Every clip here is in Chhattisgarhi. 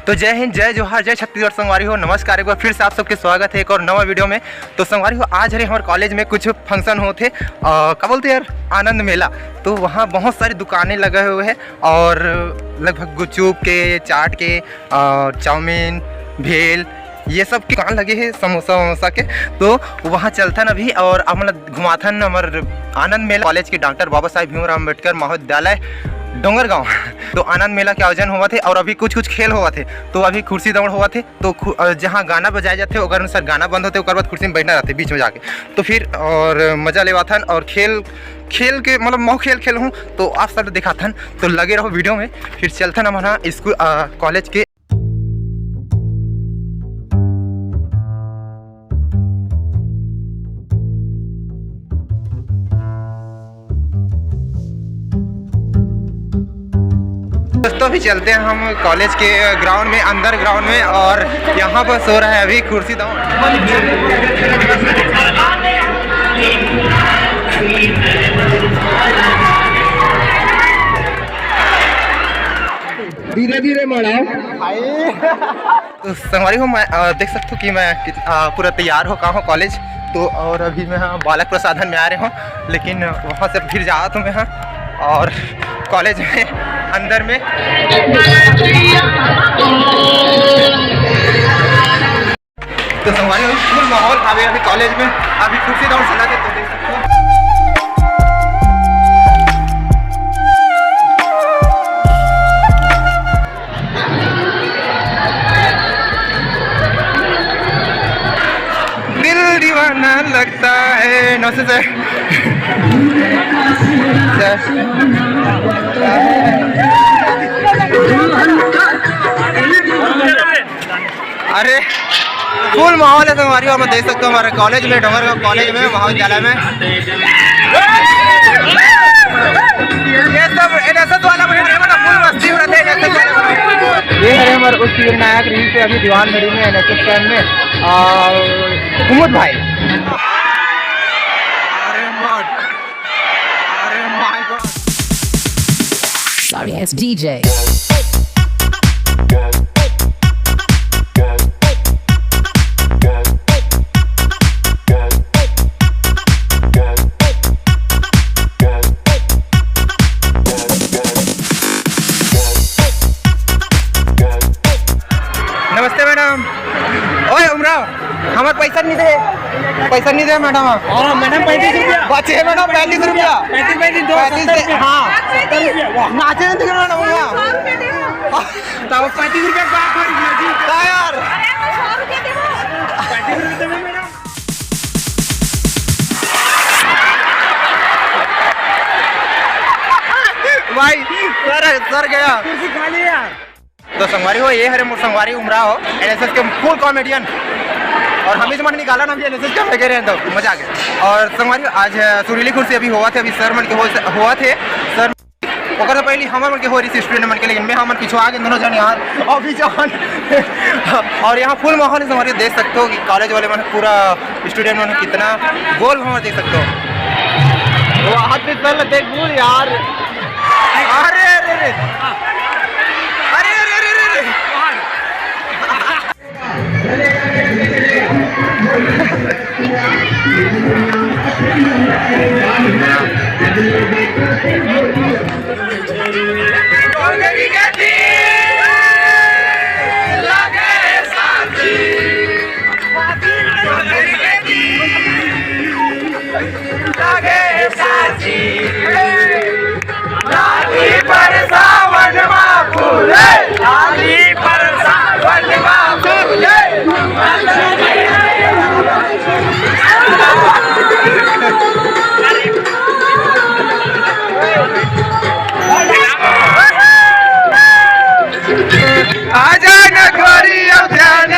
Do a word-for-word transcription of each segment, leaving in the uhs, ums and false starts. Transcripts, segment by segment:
तो जय हिंद, जय जोहार, जय छत्तीसगढ़ संगवारी हो। नमस्कार, एक बार फिर से आप सबके स्वागत है एक और नवा वीडियो में। तो संगवारी हो, आज हरे हमारे कॉलेज में कुछ फंक्शन होत हे, अ, का बोलते यार, आनंद मेला। तो वहाँ बहुत सारी दुकानें लगे हुए हैं और लगभग गुपचुप के, चाट के, अ, चाउमीन, भेल, ये सब के दुकान लगे हे, समोसा वमोसा के। तो वहाँ चलथन अभी और आप मन ल घुमाथन हमर आनंद मेला, कॉलेज के डॉक्टर बाबा साहेब भीमराव अम्बेडकर महाविद्यालय डोंगरगांव। तो आनंद मेला के आयोजन होवत हे और अभी कुछ कुछ खेल होवत हे। तो अभी कुर्सी दौड़ होवत हे, तो खु-, अ, जहाँ गाना बजाए जाथे ओकर अनुसार गाना बंद होथे, ओकर बाद कुर्सी में बैठना रहथे बीच में जाके। तो फिर और मजा लेवाथन और खेल, खेल के मतलब मौ खेल खेल हूँ, तो आप सब दिखाथन। तो लगे रहो वीडियो में। फिर चलथन हम ना स्कूल, अ, कॉलेज के। दोस्तों, अभी चलते हैं हम कॉलेज के ग्राउंड में, अंदर ग्राउंड में, और यहाँ पर सो रहा है अभी कुर्सी दौड़। धीरे धीरे मड़ाओ। तो संगवारी हो, मैं, अ, देख सकते हो कि मैं कित-, अ, पूरा तैयार हो का हो कॉलेज। तो और अभी मैं हाँ बालक प्रसाधन में आ रहे हो, लेकिन वहाँ से फिर जावत हो मैं हाँ और कॉलेज में अंदर में। तो संगवारी हो, फुल माहौल हवे अभी कॉलेज में, अभी कुर्सी दौड़ चला के तो देख सकते हो। दिल दीवाना लगता है, नमस्ते सर। सर। अरे, फुल माहौल है संगवारी हो, आप देख सकते हो हमारे कॉलेज में, डोंगरगांव कॉलेज में, महाविद्यालय में। ये सब एनएसएस वाला मुझे नहीं पता, फुल मस्ती उड़ाते हैं एनएसएस वाले। ये हरे हमर उच्च विनायक रही से अभी दीवान भरी में एनएसएस कैंप में, आ, कुमुद भाई। अरे माय गॉड। Sorry, it's DJ. नमस्ते मैडम। ओए उमराव, हमर पैसा नहीं दे। पैसा नहीं दे मैडम। हाँ मैडम, पैंतीस रुपया। बचे है मैडम पैंतीस रुपया। पैंतीस, पैंतीस, दो, पैंतीस सत्तर दे, रुपया। हाँ। सत्तर रुपया, वाह। नाचे नहीं दिख रहा मैडम, वाह। तो पैंतीस रुपया का कोई नहीं जी। का यार? पैंतीस रुपया दे मैडम। भाई, सर, सर गया। कुर्सी खाली है यार। तो संगवारी हो, ये हरे मोर संगवारी उमराव, एनएसएस के फुल कॉमेडियन। और हम इस मन निकाला ना, हम एनएसएस के लगे रहे तो मजा आ गया। और संगवारी, आज, अ, सुरीली कुर्सी अभी होवत हे, अभी सर मन के हो-, होवत हे, सर, ओकर से पहले हमर मन के हो रही थी स्टूडेंट मन के, लेकिन मैं हमर पीछे आ गए दोनों जन यार, अभी जान। और यहाँ फुल माहौल है संगवारी, देख सकते हो कि कॉलेज वाले मन पूरा स्टूडेंट मन कितना गोल भाव देख सकते हो। वो हाथ भी कर ले, देख दूर यार। अरे, अरे, अरे। अरे, अरे, अरे, अरे, अरे। आजा न गोरी अब ध्यान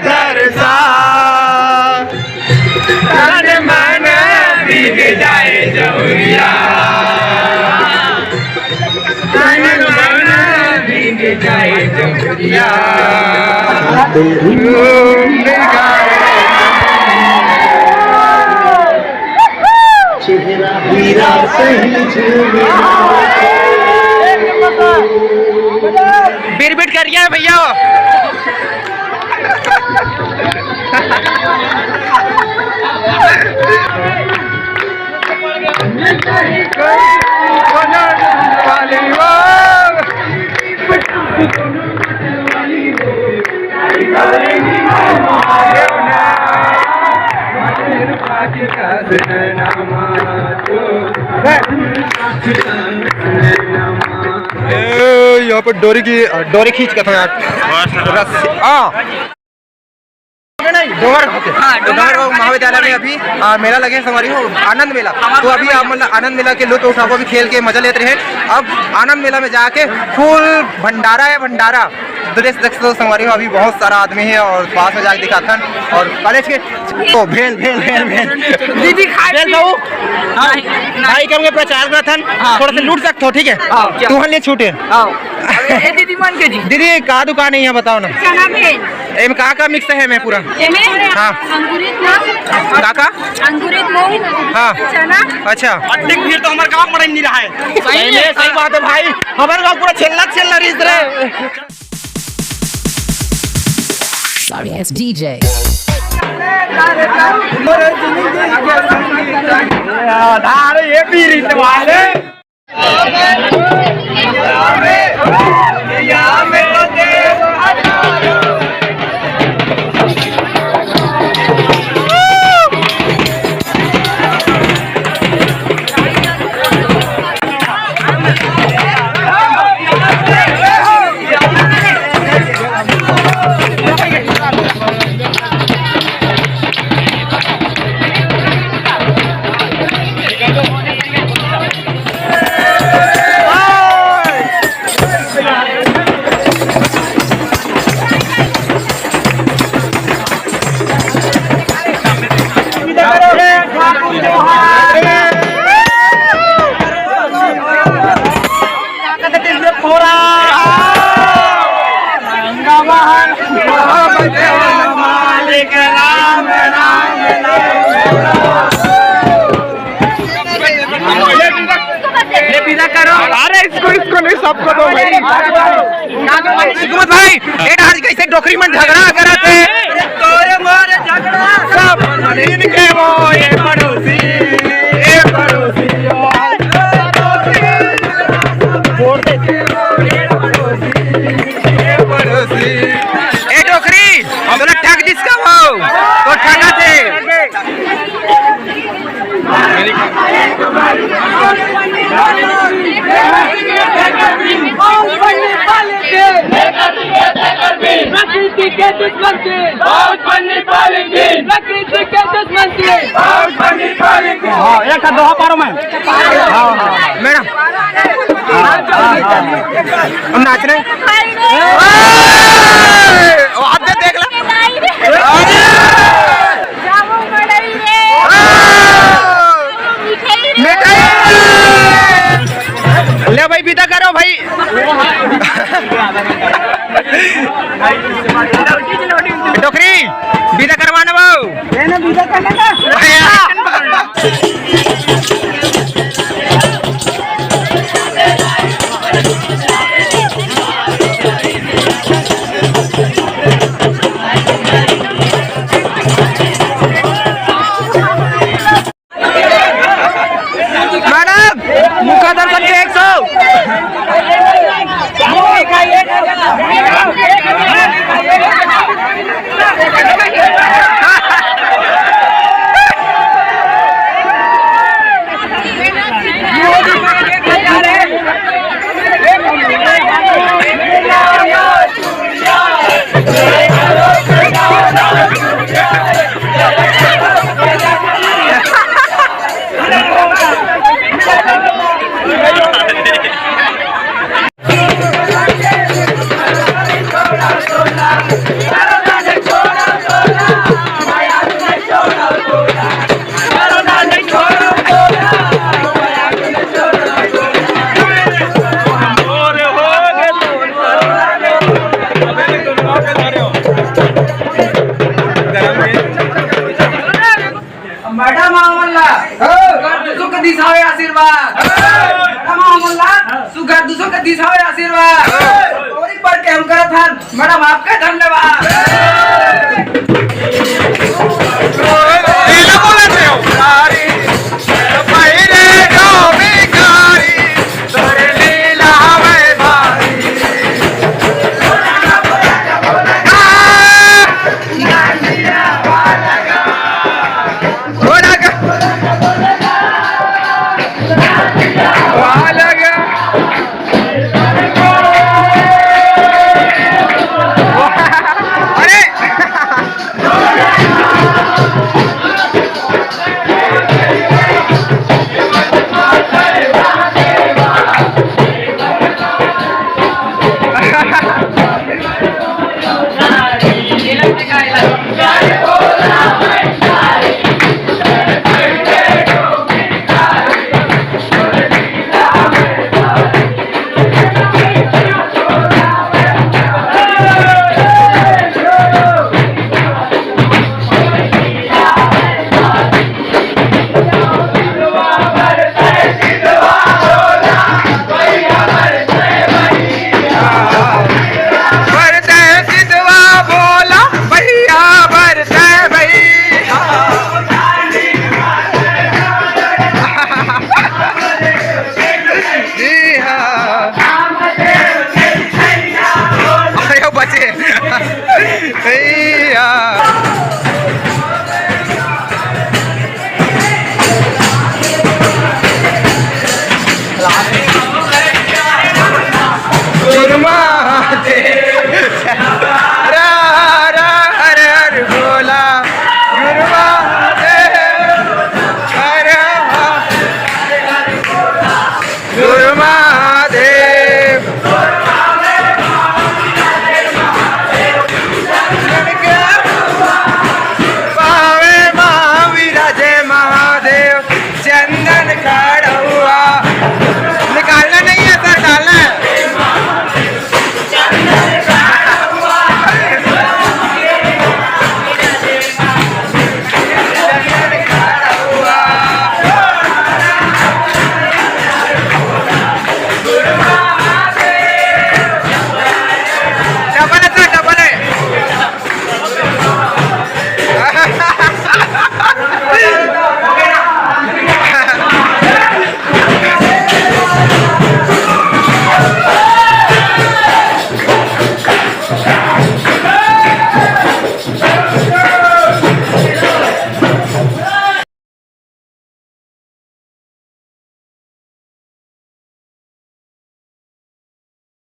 दरसा, तन मन भीग जाए जौरिया, तन मन भीग जाए जौरिया। चेहरा हीरा सही झूमना। बिरबिट कर गया है भैया। ए, यहाँ पर डोरी की, डोरी खींच के था यार। रस्सी, हाँ। डोंगर, हाँ, तो डोंगर महाविद्यालय में अभी, आ, मेला लगे संगवारी हो, आनंद मेला। तो अभी आप मतलब आनंद मेला के लुत्फ उठाओ, अभी खेल के मजा लेते रहे। अब आनंद मेला में जाके फुल भंडारा है, भंडारा। तो देख सकते हो संगवारी हो, अभी बहुत सारा आदमी है और पास में जाके दिखाथन। और कॉलेज के ओ, भेल, भेल, भेल, भेल। दीदी खाए भेल पी- खाऊ? हाँ। नहीं, नहीं। भाई के हमके प्रचार करत हन, हाँ। थोड़ा सा लूट सकत हो, ठीक है? हाँ, क्या? तुहन ले छूटे। हाँ। ए, दीदी मन के जी। दीदी, का दुकान है यहाँ, बताओ ना। चना भेल। एमे का का मिक्स है मैं पूरा? एमे हाँ। अंकुरित मूंग। का का? अंकुरित मूंग। हाँ। चना। अच्छा। अड्डे भीड़ तो हमारे गाँव में नहीं रहा है। सही में, सही बात है भाई, हमारे गाँव पूरा छेल्ला छेल्ला रिस रहे। Sorry ass D J। आधार ये पीरित वाले। अरे इसको, इसको नहीं, सबको दो भाई। हुकूमत भाई, ए डहर कैसे डोकरी मन झगड़ा करत हे? तोरे मारे झगड़ा। सब इनके वो, ए पड़ोसी, ए पड़ोसी, ओ। ए डोकरी, तोला ठग दिस का वो? तो ठगा थे। प्रकृति के दुश्मन थे। बहुत बड़ी पॉलिथीन। प्रकृति के दुश्मन थे। बहुत बड़ी पॉलिथीन। हाँ, एक हाथ दोहा पारो में। हाँ, हाँ। मैडम। हाँ, हाँ, हाँ। हम नाच रहे हैं। ओ, हाथ दे, देख ला। अरे! जामो मड़ई रे। मिठाई। ले भाई, विदा करो भाई। डोकरी, विदा करवाना बाबू। लेना, विदा करना का? भैया। मैडम, मुखा दर्शन के एक सौ। मैडम, हमन ला सुख दिसावे आशीर्वाद। मैडम, हमन ला सुख, सुख दिसावे आशीर्वाद। और एक बार के हम करत हन, मैडम, आपका धन्यवाद। ए यार।